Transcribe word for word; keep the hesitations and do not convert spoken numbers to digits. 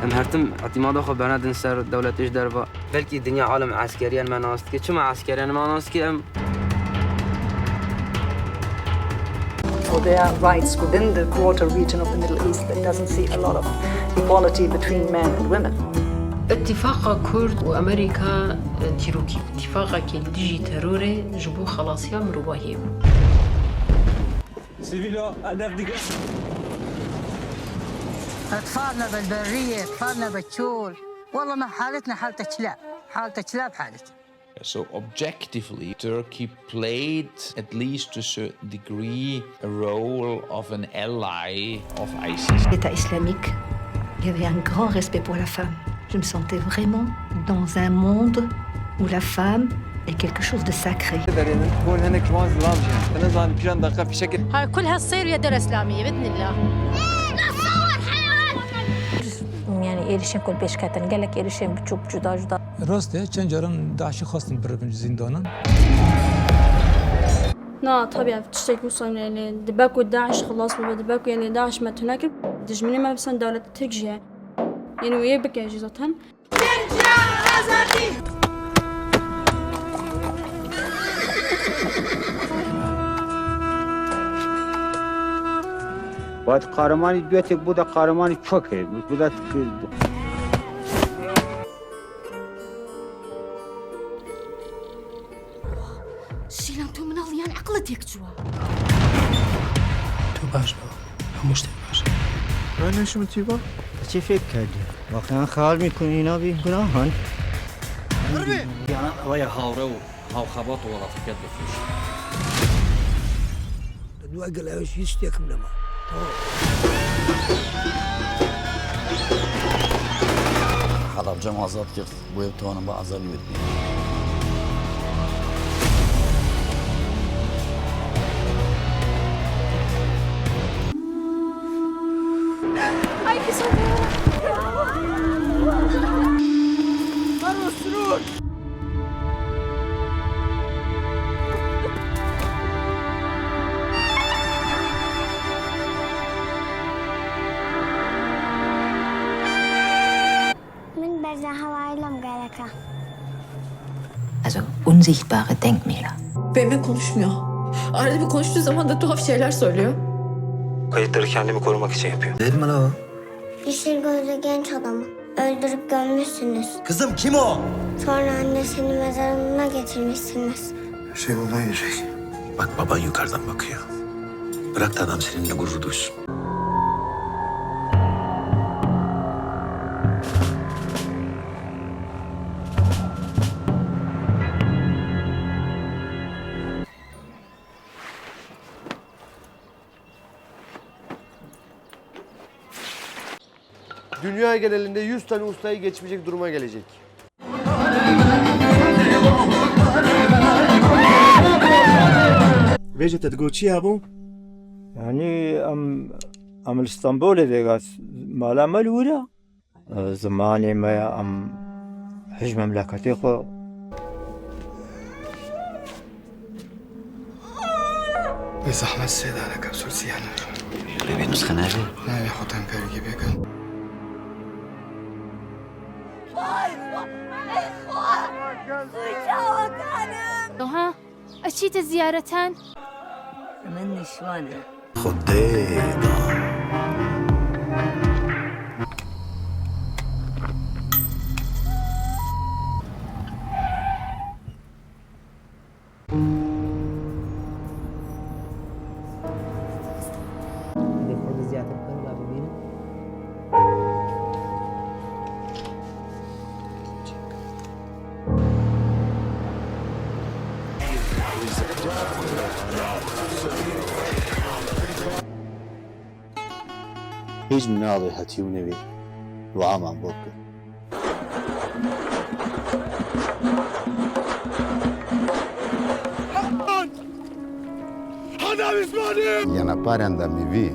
Em her tim îtîmada xwe benedin ser dewletê ji derve. Belkî dinya alem eskeriyan me nas dike. Çima eskeriyan me nas dike? Em for their rights within the broader region of the Middle East that doesn't see a lot of equality between men and women. Îtîfaqa Kurd û Amerîka, e, dîrokî bû. Îtîfaqekî li dijî terorê ji bo xelasiya mirovahiyê bû. Sivîla hedef dike. أطفالنا بالبرية، أطفالنا بالشول. والله ما حالتنا حالة كلاب، حالة كلاب حالتنا. So objectively, Turkey played, at least to a certain degree, a role of an ally of ISIS. L'État islamique, il y avait un grand respect pour la femme. Je me sentais vraiment dans un monde où la femme est quelque chose de sacré. Kol hinek ji wan zilam jî hene. Te nizanin kîjan deqa fîşekê. هاي كلها تصير ويا دولة إسلامية بإذن الله. Yani êrişên ku li pêş ketin, gelek êrişên biçûk, cuda cuda. Rast e, çend caran DAIŞ'î xwestin biribin ji zîndanan. Na, tabii ev tiştek wisa yani dibe ku DAIŞ xilas bibe, dibe ku yani DAIŞ me tune kir, dijminê me bisan dewleta Tirk jî ye. Yani wê bike jî zaten. Wet qaremanî duetê bû de qaremanî çokê. Bû de Şîlan tu min aliyan eqlit yek çuwa. Tu baş bû. Hemû ştê baş. Rayneşim tiba. Çi fêk kerdî? Waqeyan xeyal mîkun îna bî gunahan. Yana ewe ye hawre û hawxebat û welatîket bifroşe. Li dua gel ew jî hiç ştêkim nema. Tamam. Helebce me azad kir. Wê tonim bi azalî wê dibî. Ay kızım. Merve sürür. Min berze hewayê lom gerek e. Also unsichtbare Denkmäler. Benimle konuşmuyor. Arada bir konuştuğu zaman da tuhaf şeyler söylüyor. Kayıtları kendimi korumak için yapıyorum. Dedim lan o. Yeşil gözlü genç adamı öldürüp gömmüşsünüz. Kızım kim o? Sonra annesini mezarına getirmişsiniz. Şey olay yüzey. Bak baban yukarıdan bakıyor. Bırak da adam seninle gurur duysun. Dünya genelinde yüz tane ustayı geçmeyecek duruma gelecek. Vêce te digot çi ya bû? Yanî em em li Stenbolê vêga mala me li wir e. Zimanê me ya em hij memleketê xwe. Bê zehmet sêdane kepsûl siyane. Lê vê nusxe nayê. Nayê xwe tenperî bêkin. Doha, eçîte ziyaretan. Min nişwane. Xwedê da. Hîç min neavêt hetî û nevî duaman bo kir. Yena parenda mîvî